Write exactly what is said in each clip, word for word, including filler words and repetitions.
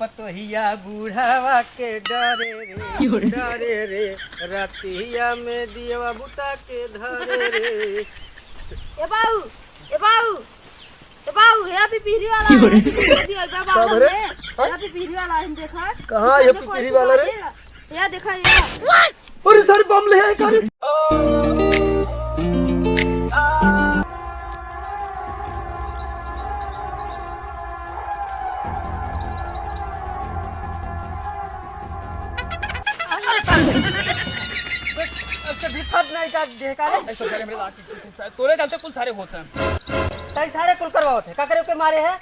पतोहिया बुढ़ावा के डरे रे, डरे रे, रतिया में दियवा बुता के धरे रे। ए बाऊ, ए बाऊ, ए बाऊ, हे पिपीरी वाला, हे पिपीरी वाला, हे बाऊ, का भरे? हे, हाँ? हे पिपीरी वाला, हम देखा। कहाँ ये पिपीरी वाला रे? या देखा, या। अरे सारे बम ले आए का रे? अरे सारे, अच्छा, भी फट नहीं का देखा रे? ऐसा करे मेरे लाठी। तोरे चलते कुल सारे होते हैं। तई सारे कुल करवावत है। का करे ओके मारे है?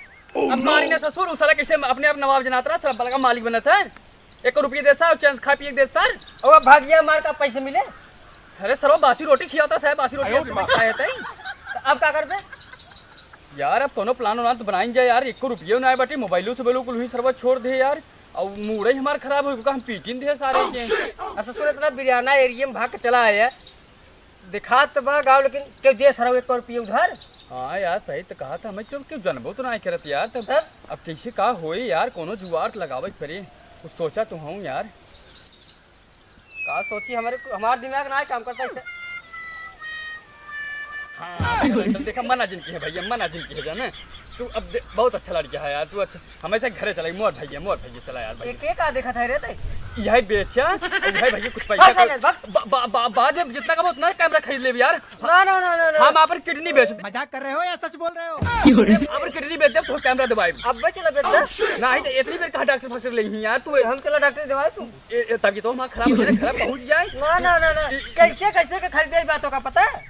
अब मारी ना ससुर, उ साला कैसे अपने आप नवाब जनात रहा, साला बलका मालिक बनत है। एक रुपये दे सर, चैन खा पिए के दे सर। और अब भागिया मार का पैसे मिले। अरे सरवा बासी रोटी खियाता साहब, बासी रोटी आयो अब रे माँ। खाए तई। तो अब का करबे? यार अब कोनो प्लान उलान तो बनाइन जाए यार, एको रुपये ना आए बाटे, मोबाइलो से बिल्कुल हुई सरवा छोड़ दे यार। और मूड ही हमार खराब हो गया, हम पीटिन दे सारे के। अब ससुर इतना बिरियाना एरिया में भाग के चला आया। दिखात बा गाँव, लेकिन केहू दे सरऊ एक रुपये उधार। हाँ यार, सही तो कहा था, हमें क्यों, क्यों जनबो तो ना करत यार। तब तब? अब कैसे का होई यार, कोनो जुगाड़ तो लगावे के पड़ी। कुछ सोचा तो हूँ यार। का सोची, हमारे, हमार दिमाग ना काम करता ऐसे। हाँ, देखा, मना जिनकी है भैया, मना जिनकी है जाने। तू अब दे-, बहुत अच्छा लड़का है यार, तू अच्छा। हमें से घरे चला, मोर भैया, मोर भैया, चला यार भैया। के, के का देखत है रे तै? यही बेचा, और यही भैया कुछ पैसा हाँ, का, चल, बक। बा-, बा-, बा-, बाद में जितना कमा उतना कैमरा खरीद लेबे यार। ना, ना, ना, ना, ना। हम अपन किडनी बेच दे। मजाक कर रहे हो या सच बोल रहे हो? अपन किडनी बेच दे, तो कैमरा दबाए। अब चला बेच दे। नहीं तो इतनी बेर कहाँ डॉक्टर फाक्टर ले ही यार तू। हम चला डॉक्टर दवाई तू। ए, ए, तब ये तो हमारा खराब हो जाए, खराब पहुँच जाए। ना, ना, ना, ना। कैसे, कैसे के खरीदे बातों का पता है?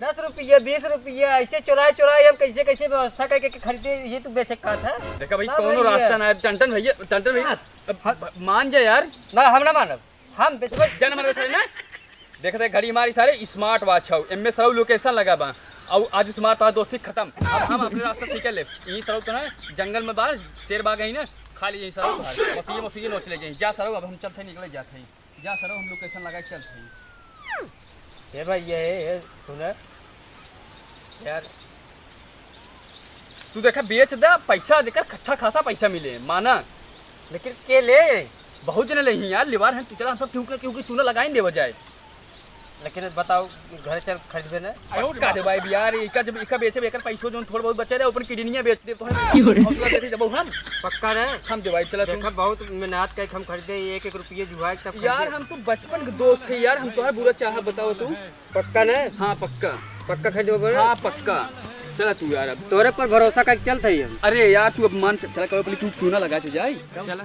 दस रुपये, बीस रुपये, ऐसे चुराए चुराए हम कैसे कैसे व्यवस्था करके के खरीदे, ये तू बेचे का था? देखा भाई, ना कोनो भाई, रास्ता ये ना है, टंटन भैया, टंटन भैया, हाँ। अब हाँ। ब-, मान जा यार। ना, हम ना मानब, हम बेचबे। जन मर सारे ना, देखते घड़ी मारी सारे smart watch हौ, एमे सरऊ location लगा बा, और आज से हमार तोहार दोस्ती खत्म। अब हम अपने रास्ता से निकल ले। यही सरऊ तो ना जंगल में बाहर शेर बाग है ना, खा लीजिए सरऊ बाहर, मसीजे मसीजे नोच ले जाए। जा सरऊ, अब हम चलते निकले जाते हैं। जा सरऊ, हम location लगा के चलते हैं। हे भाई, ये, ये सुन यार। तू देखा, बेच दे, पैसा देकर अच्छा खासा पैसा मिले, माना। लेकिन के ले? बहुत जने ले ही यार, लेवार हैं, तू चला, हम सब क्यों, क्यों, क्यों चूना लगाई देवे जाए। लेकिन बताओ, घर चल खरीदबे ना? पक्का देवाई भी यार, इका जब इका बेचे, एकर पैसो जोन थोड़ बहुत बचे रहे, अपन किडनिया बेच दे, तो हम हौसला देते जब हम। पक्का ना? हम देवाई, चला तू। देखा, बहुत मेहनत करके हम खरीदे, एक एक रुपये जुगाड़ तब यार, खरीदे। हम तो बचपन के दोस्त है यार, हम तो है बुरा चाहा, बताओ तू। पक्का ना? हाँ, पक्का। पक्का खरीदबे? हाँ, पक्का। चला तू यार, अब तोरे पर भरोसा करके चलत हई हम। अरे यार, तू अब मान, चल, चला, कहो, पहले तू चूना लगा के जाए। चला।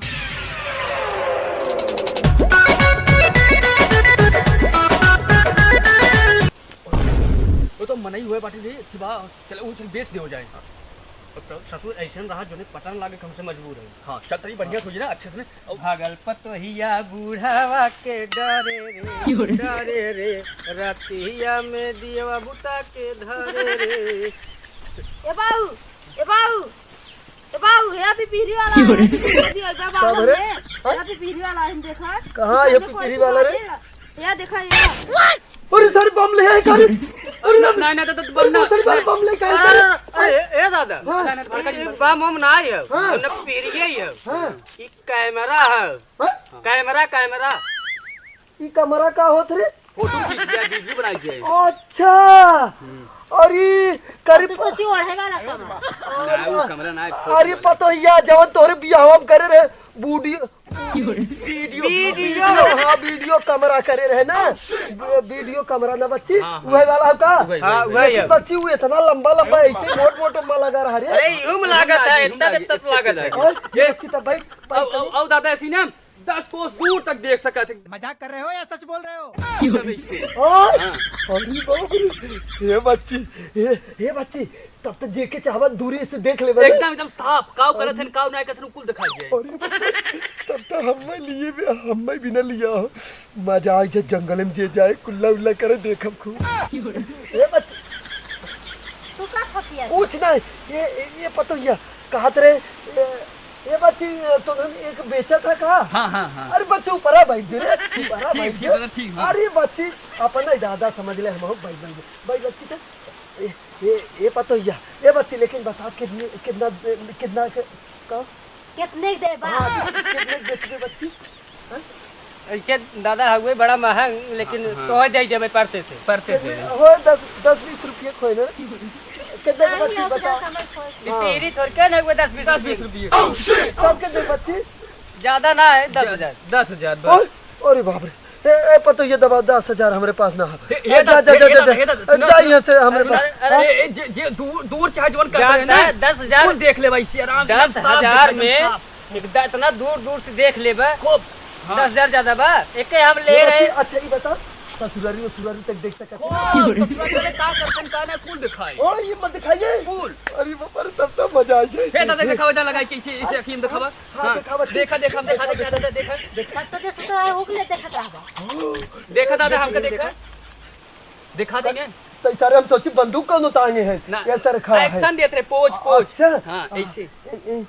वो तो मनई हुए बाटे रे, कि बा, चला, वो चल, बेच दे हो जाए। अब तो ससुर ऐसे रहा, जोने पता न लागे कि हमसे मजबूर है। हाँ, चल, तनी बढ़िया सोची ना, अच्छे से ना। भागल पतोहिया बुढ़ावा के डरे रे, डरे रे, रतिया में दियवा बुता के धरे रे। ए बाऊ, ए बाऊ, ए बाऊ, हे पिपीरी वाला, हे पिपीरी वाला, ए बाऊ, का भरे? हे, हाँ? हे पिपीरी वाला, हम देखा। कहाँ ये पिपीरी वाला रे? या देखा, या। अरे सारे बम ले आए का रे? अरे ना, ना, ना, तो, तो बम ना, अरे सारे बम ले आए का रे? अरे, अरे, ए, ए दादा, हाँ। ना, ना, तो भड़का ए, जी, बम, बम ना आए है, हाँ। ना पीरिये है। हाँ। ई कैमरा है। हाँ? कैमरा, कैमरा। ई कैमरा का होत रे? फोटो खींच दिया, वीडियो बनाई जाए। अच्छा। हम्म। अरे, करे अब तो प-, सोची ओढ़े वाला कमरा। ना, वो कैमरा ना है, फोटो अरे वाला। पतोहिया, जवन तोहरे बियाहवा में करे रहे, बूढ़ी वीडियो, वीडियो। वीडियो, हाँ, वीडियो कैमरा करे रहे ना, वीडियो कैमरा ना बच्ची, हाँ, हाँ। उहे वाला हो का? उहे, हाँ, उहे, उहे उहे लेकिन है। बच्ची, वो इतना लंबा, लंबा, ऐसे मोट, मोट में लगा रहा रे। अरे, यूं में लागत है, इतना, इतना लागत है। और ये बच्ची तो भाई, आओ, आओ, आओ दादा, ऐसी ना दस कोस दूर तक देख सकत है। मजाक कर रहे हो या सच बोल रहे हो? एकदम ऐसे। और? हाँ। अरे बाप रे, ये बच्ची, ये, ये बच्ची, तब तो जेके चाहबा दूरी से देख लेबे ना। एकदम, एकदम साफ। काऊ करत हन, काऊ नाय करत हन, कुल दिखाई जाए। अरे बाप रे, तब तो हम्मे लिए भी, हम्मे भी ना लिया हो। मजा आ जाए जंगल में जे जाए, कुल्ला उल्ला करे, देखब खूब। ए बच-, तू का खपिया? कुछ नहीं, ये, ये, ये पतोहिया कहत रहे, ए, ए बच्ची, तो हम एक बेचा था का? हाँ, हाँ, हाँ। अरे बच्ची, ऊपरा बैठ दे रे, ठीक, ऊपरा ठीक, बैठ ठीक, दे। दादा, ठीक, हाँ। अरे बच्ची, अपना ही दादा समझ ले, हम हो, बैठ, बैठ, बैठ बच्ची तो। ए, ए, ए पतोहिया, ए बच्ची, लेकिन बताओ कितनी, कितना, कितना के, का? कितने के देबा? हाँ, कितने के बेचबे बच्ची? हाँ? ऐसे दादा हउए बड़ा महंग, लेकिन हाँ, हाँ। तोहे दे देबे परते से। परते से। कितने? हो, दस, दस बीस रुपये खोए ना। कितने के बच्ची बताओ? हाँ। तेरी थोड़ के ना हुए दस बीस दस बीस रुपये। रुपये। कब के दे बच्ची? ज्यादा ना है, दस हजार। दस हजार बस। ओए, अरे बाप रे। ए, ए, पतो ये दबा, दस हजार हमरे पास ना है। ए, ए, ए, जा, जा, ए, जा, ए, जा, ए, जा। ए, सुना, जा, सुना। यहाँ से हमरे सुना, पास। अरे, हाँ? ए, ए, जे, जे दूर, दूर चाहे जवन करते हैं ना, दस हजार। कुल देख ले भाई, इसे आराम से, दस हजार एकदम में साफ। एकदम इतना दूर, दूर से देख लेबे। खूब। हाँ। दस हजार ज्यादा बा। एके हम ले रहे। अच्छा, ये बता, ससुरारी वसुरारी तक देख सकत है? खूब, ससुरारी वाले का करते हैं, का ना, कुल दिखाए। ओ, ये मत दिखाइए। कुल। अरे बाप रे, तब तो मजा आ जाए। हे दादा, देखावा, इधर लगाई के इसे, इसे अखिम देखावा। हाँ, हाँ, देखावा, देखा, देखा, देखा, देखा, देखा, देखा। देखा। तब तो जैसे तो है, ओकले देखत रहबा। देखा दादा, हमका देखा। देखा दी ने। तो सारे हम सोची बंदूक कौन उतारे हैं? ना। ये सर खड़ा है। Action देत रहे, pose, pose। अच्छा। हाँ, हाँ। ऐसे। ए, ए,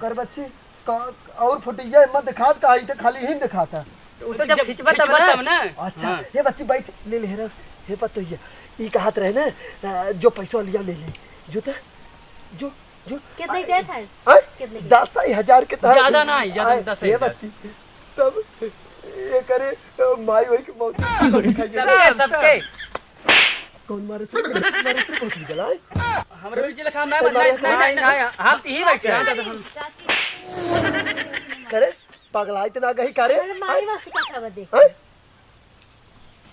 कर बच्ची, का, और फोटो ये मत दिखात का, ई तो खाली ही दिखाता। वो तो जब जब खिंचबा तब खिंचबा ना। तब ना। अच्छा, हाँ। हे बच्ची बैठ, ले ले रह। हे पतोहिया, ई कहत रहे ना, अ, जो पैसा लिया ले ले। जो तो, जो जो कितने आ, के था? आ, कितने के? दस हजार के था। ज्यादा ना है, ज्यादा आ, नहीं, दस हजार। ये बच्ची, तब ये करे, अ, माई वही के मौत। सबके, सबके। कौन मारे थे? मारे थे, कौन सी गला है? हमरे बीच लिखा, मैं ए, मारे नहीं, थे। नहीं, नहीं, हम तो ही बैठे हैं। करे, पगलाई तो ना गई करे? अरे, माई बस का खबर दे। हैं?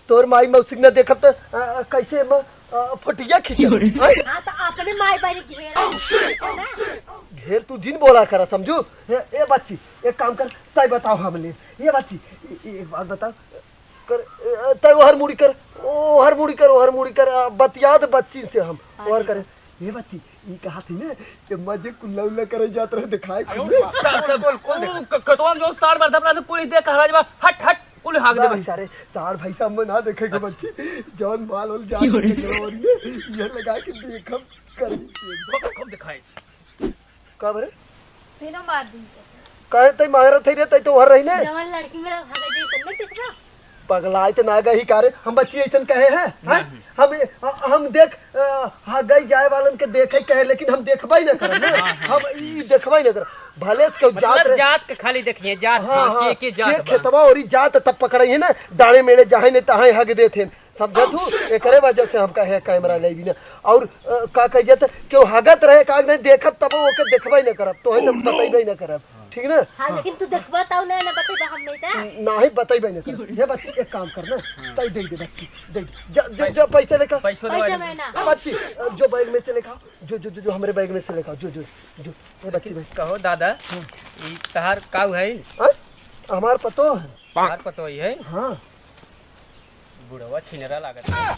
तोर माई मौसी न देखब त, अ, कैसे म, अ, फोटिया खींचब? हैं? हाँ, तो अपने माई बहन घेरा, ना? घेर तू जिन बोला करा, समझू? ए, ए बच्ची, एक काम कर, तय बताओ हमने। ये बच्ची, ए, ए, एक बात बताओ, कर, ए, तय ओहर मुड़ी कर, ओहर मुड़ी कर, ओहर मुड़ी कर, आ, बतिया दे बच्ची से हम, ओहर करे। ये बच्ची, ई कहा थी ना कि मजे कुल्ला उल्ला करे जात रहे, दिखाए कुल्ला। सब, सब, कुल, कुल, ऊ क-, कतवा में जो साढ़ बरधा बरधा कुल देख हराज बा, हट, हट, कुल हाक दे ना, भाई। सारे, साढ़ भाई साहब में ना देखे के अच्छा। बच्ची, जौन माल होल जात रहे, ये लगा के देखब करी। खूब, खूब दिखाए। का बरे? तीनों मार दी। काहे तई मारत है रे, तई तो हर रही ने। जवन लड़की मेरा भागे जी, तुमने देखा? पगलाइत ना गई का रे? हम बच्ची ऐसन कहे हैं, हैं? नहीं। हम, हम देख, अ, हगई जाए वालन के देखे कहे, लेकिन हम देखबे ना करब ना। हाँ, हाँ। हम ई देखबे ना करब। भले से केहू मतलब जात रहे। जात के खाली देखिए, जात हाँ, हाँ, हाँ। के, के जात के बा। खेतवा ओरी जात तब पकड़े है ना, डाड़े मेड़े जाहे ने तहाए हग देत हैं। समझत हूँ, एकरे वजह से हम कहे कैमरा ले भी ना। और, अ, का कह जात, केहू हगत रहे, का नहीं देखब, तब ओके देखबे ना करब, तोहे जब बतैबे ना करब। ठीक ना? हाँ, हाँ। लेकिन तू देखबा तब ना, ना बतेबा हम नहीं ता। नाही बतैबे न कर। ये बच्ची एक काम कर ना, हाँ। तई दे दे बच्ची, दे दे। जा, जा, जा, पैसे लेकर। पैसा पैसा देवा मैं ना। ए बच्ची, जो बैग में से लेकर, जो, जो, जो, जो हमरे बैग में से लेकर, जो, जो, जो, ए बच्ची भाई। कहो दादा, हाँ। ई तहार काऊ है? हाँ? हमार पतो है। तहार पतो ही है? हाँ। बुढ़वा छिनरा लागत है।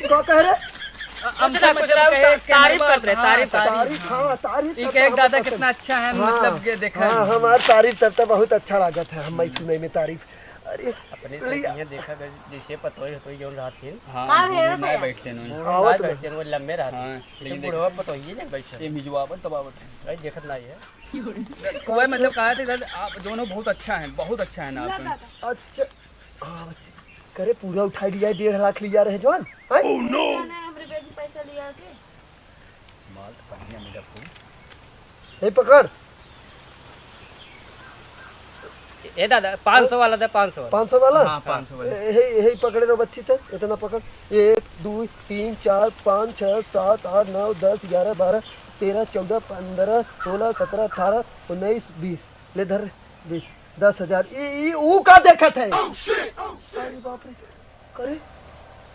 का कह रहे? अ, कुछ ना, कुछ ना, उ ता-, तारीफ करत रहे, हाँ, तारीफ करत रहे। तारीफ, हाँ, तारीफ ई करते कहे, दादा, कितना अच्छा है, हाँ, मतलब, ये देखा हाँ, है। हमार तारीफ तब तो बहुत अच्छा लागत है, हम सुने में तारीफ। अरे, अपने से लिया। इहाँ देखा गया, जैसे पतोई होतोई जौन रहत है, हाँ। हाँ, वो है, ना है। बैठते नहीं। बूढ़ो ना बैठते, वो लम्बे रहत है। हाँ, लेकिन बुढ़वा पतोहिए ना बैठे। ये मिजवावत दबावत है। भाई, देखत नहीं है। कोई मतलब कहा थे, दादा, आप दोनों बहुत अच्छा है, बहुत अच्छा है ना आप। अच्छा। हाँ, बच्चे। करे पूरा उठाई लिया, डेढ़ लाख लिया रहे जवान, हैं? Oh, no! जाना है हमरे बैग में पैसा लिया के। माल तो बढ़िया मिला खूब। ए, पकड़। ए दादा, पाँच सौ वाला दे, पाँच सौ वाला। पाँच सौ वाला? हाँ, पाँच सौ वाला। ए, हे, हे, पकड़े रहो बच्ची तो, इतना पकड़। एक, दो, तीन, चार, पाँच, छः, सात, आठ, नौ, दस, ग्यारह, बारह, तेरह, चौदह, पन्द्रह, सोलह, सत्रह, अठारह, उन्नीस, बीस। ले धर रे, बीस, दस हजार। ई, ई, ऊ का देखत है? अरे बाप रे, करे,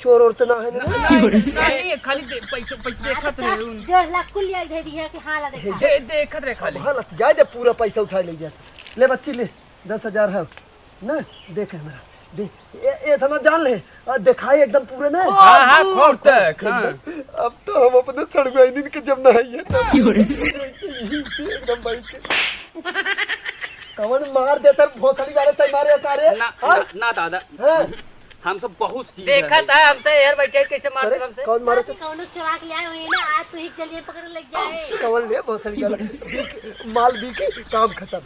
चोर और तो ना है ना? नहीं, नहीं, नहीं, खाली दे-, पैसों, पैसों देखत रहे उन। डेढ़ लाख कुल लिया दे दिया कि हाँ ला देखा। दे-, देखत रहे खाली। हाँ, लत जाए दे, पूरा पैसा उठा ले जा। ले बच्ची, ले, दस हजार है ना, देख हमरा, दे, ए, ए, इतना जान ले, आ, दिखाई एकदम पूरे ना। हाँ, हाँ, खूब तक, हाँ। एकदम, अब तो हम अपने सड़ुआइनिन के जब नहाइए तब एकदम भाई के। कवन मार देता भोसड़ी वाले तै मारे सारे? ना, हाँ? ना, ना दादा। हाँ? हम सब बहुत सीधे देखा हैं। था हमसे यार बैठे कैसे मारते अरे, हमसे। कौन मारे थे? कौनो चुरा के ले आए होई ना, आज तो एक जल्दी पकड़ ले जाए। कवन ले भोसड़ी वाला? बिक, माल बिकी, काम खत्म।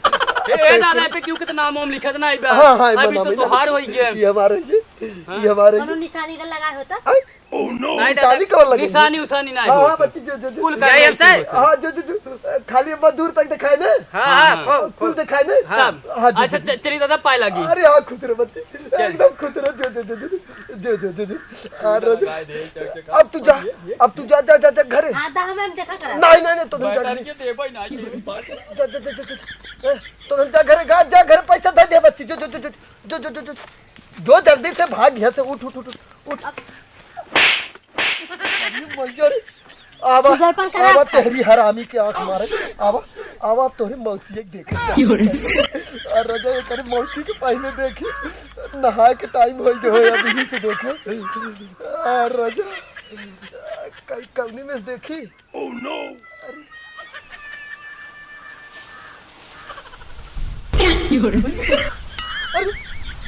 ए, ए, दादा, पे क्यों कितना नाम वाम लिखा था ना, इबा? हाँ, हाँ, अभी मना, तो मना। तोहार होई गया। ये हमारे ये, हाँ? ये हमारे कौनो ये। निशानी का लगाए होता? आई, नहीं, दादा, निशानी कौन लगे? निशानी उशानी नहीं हाँ, हाँ, होता। बच्ची, जो, जो, जो। कुल जाए हमसे? हाँ, जो, जो, जो। खाली अम्मा दूर तक देखाए ना? हाँ, हाँ, हाँ। खूब, खूब खूब। देखाए ना? हाँ। सब। हाँ, दे, अच्छा, दे, दे। च-, चली दादा, पाए लागी। अरे हाँ, खुश रहो बच्ची। चल। एकदम खुश रहो, दे, दे, दे, दे, दे। दे, दे, दे, दे। आ, रह जा। अब तू जा, अब तू जा, जा, जा, जा घरे। हाँ, दा, हमें हम देखा करा। नहीं, नहीं, नहीं, तो तुम जा बैठा घरे। के देबै ना, ये बात। जा, जा, जा, जा, जा। ए, तो तुम जा घरे, जा, जा घरे, पैसा दे दे बच्ची, जो, जो, जो, जो। जो, जो, जो, जो, जो जल्दी से भाग यहाँ से, उठ, उठ, उठ, उठ, उठ। अरे मैया रे, आवा, तू जलपान करा आवा, आपका। तेरी हरामी के आँख मारे, आवा, आवा, अब तोहरे मौसी एक देखे। अरे राजा, ये करे मौसी के पहले देखी, नहाए के टाइम हो गए हो, अभी से देखे। अरे राजा, कई कौनी में से देखी? Oh no! अरे। अरे,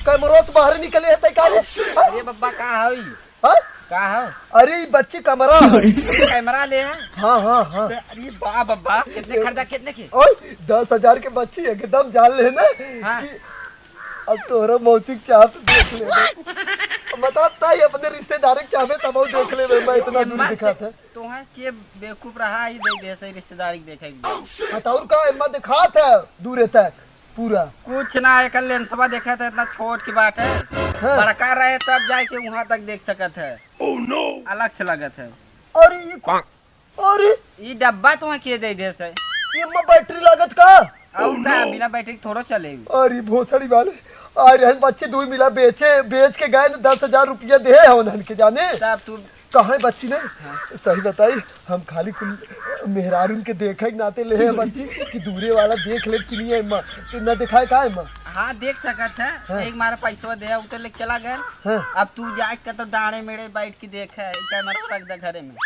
कैमरा से बाहर निकले है, तै का रे? हाँ? अरे बब्बा, का हई? हाँ? का हौ? अरे, ई बच्ची कैमरा है। कैमरा ले है? हाँ, हाँ, हाँ। अरे बा बब्बा, कितने खरीदा, कितने के? ओए, दस हजार के बच्ची एकदम जान ले ना हाँ। कि अब तोहरा मौसी के चाहत देख ले। मतलब, ताई अपने रिश्तेदार के चाहबे, तब वो देख लेबे, मैं इतना दूर एम्मा दिखात है। तोहे के बेवकूफ रहा ही दे दे से रिश्तेदारी के देखे के लिए। हाँ, तो और का, एम्मा दिखात है दूरे तक पूरा। कुछ ना, एकर लेंसवा देखत है, इतना छोट की बात है। हाँ। बड़का रहे तब जाके वहाँ तक देख सकत है। Oh no! अलग से लगत है। अरे ये को-, अरे ई डब्बा तोहे के दे दे से? ये में बैटरी लागत का? और का, बिना बैटरी के थोड़ो चले। अरे भोसड़ी वाले, आ रहे बच्चे दो मिला बेचे, बेच के गए न दस हजार रुपया दे है उन्हन के जाने। तब तू कहाँ है बच्ची ने? हाँ। सही बताई, हम खाली कुल मेहरारून के देखे के नाते ले है बच्ची कि दूरे वाला देख ले, चिनिया एम्मा। तो ना दिखाए का एम्मा? हाँ, देख सकत है। हाँ। एक मारा पैसवा दे, उ तो लेके चला गए। हाँ। अब तू जाए के तो डांडे मेड़े बैठ के देखे, कैमरा रख दे घरे में।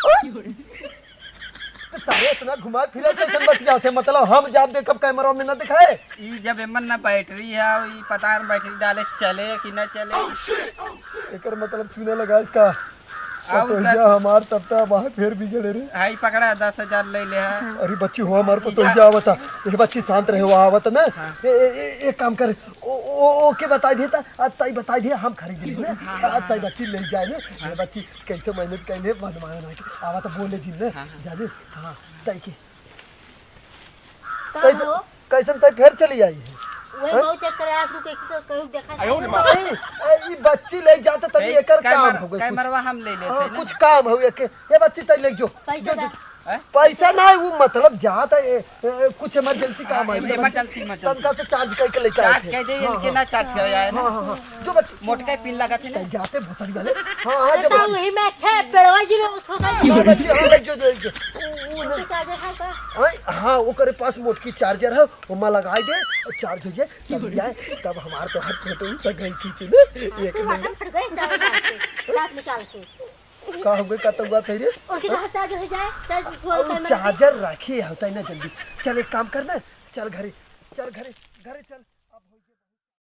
तो सारे इतना घुमा फिरा कैसन बतियात है? मतलब हम जाब देखब कैमरा में ना दिखाए? ई जब एमन ना बैटरी है, ई पता न बैटरी डाले चले कि न चले। एकर मतलब चूना लगा इसका। अब पतोहिया कर हमार तब तक बाहर फिर बिगड़े रे। हाई पकड़ा, दस हजार ले ले है। अरे बच्ची हो, हमार पतोहिया आवता। ए बच्ची शांत रहे, वो आवत ना। हाँ। ए, ए, ए, एक काम कर, ओ, ओ, ओ के बताई देता, आज ताई बताई दे, हम खरीद ली ना। हाँ, हाँ, आज ताई हाँ। बच्ची ले जाए ना। हाँ। ए बच्ची कैसे मेहनत कैले, बनवाए ना के। आवा तो बोले जिन ना। हाँ, हाँ। जा दे। हाँ, ताई के। का कैसे, हो? कैसन ताई फिर चली आई है? वही हैं? मऊ चेक करे, आँख रुके कि कहूँ देखा आयो रे जाए। माँ। नहीं, ए, ई बच्ची ले जाते तभी ए, एकर काम कैमर-, हो गई कुछ। कैमरवा हम ले लेते हाँ, हैं ना। कुछ काम हो एके। ए बच्ची ताई ले जो। पैसा जो, दा। जो। हैं? पैसा ना है, वो मतलब जाता है, ए, ए, कुछ इमरजेंसी काम हाँ, है। इमरजेंसी, इमरजेंसी। तनका से चार्ज करके लेके आए चार्ज थे। कह दे, हाँ, इनके हाँ। ना चार्ज करे आए ना। हाँ, हाँ, हाँ। जो बच्ची मोटका पिन लगा थे ना। जाते भोसड़ी वाले। हाँ, हाँ, जो तो बच्ची। वही में थे, पेड़वा जी में उसको कर हाँ, बच्ची, हाँ, ले जो, ले जो। वो, वो, उसके चार्जर है का? हाँ, हाँ, ओकरे पास मोटकी चार्जर है, ओमा लगाई दे, और चार्ज हो जाए, तब ले आए, तब हमार तो हर फोटो ही सगाई खींचे ना, हाँ, एक तू नंबर। हटा फट गए, चार्जर निकाल के, दांत निकाल के। का हो गए, का तो हुआ था रे? और किधर हाँ? चार्जर हो जाए, चार्ज और कैमरा पे। चार्जर रखी है, होता है ना जल्दी। चल, एक काम करना, चल घरे, चल घरे, घरे चल।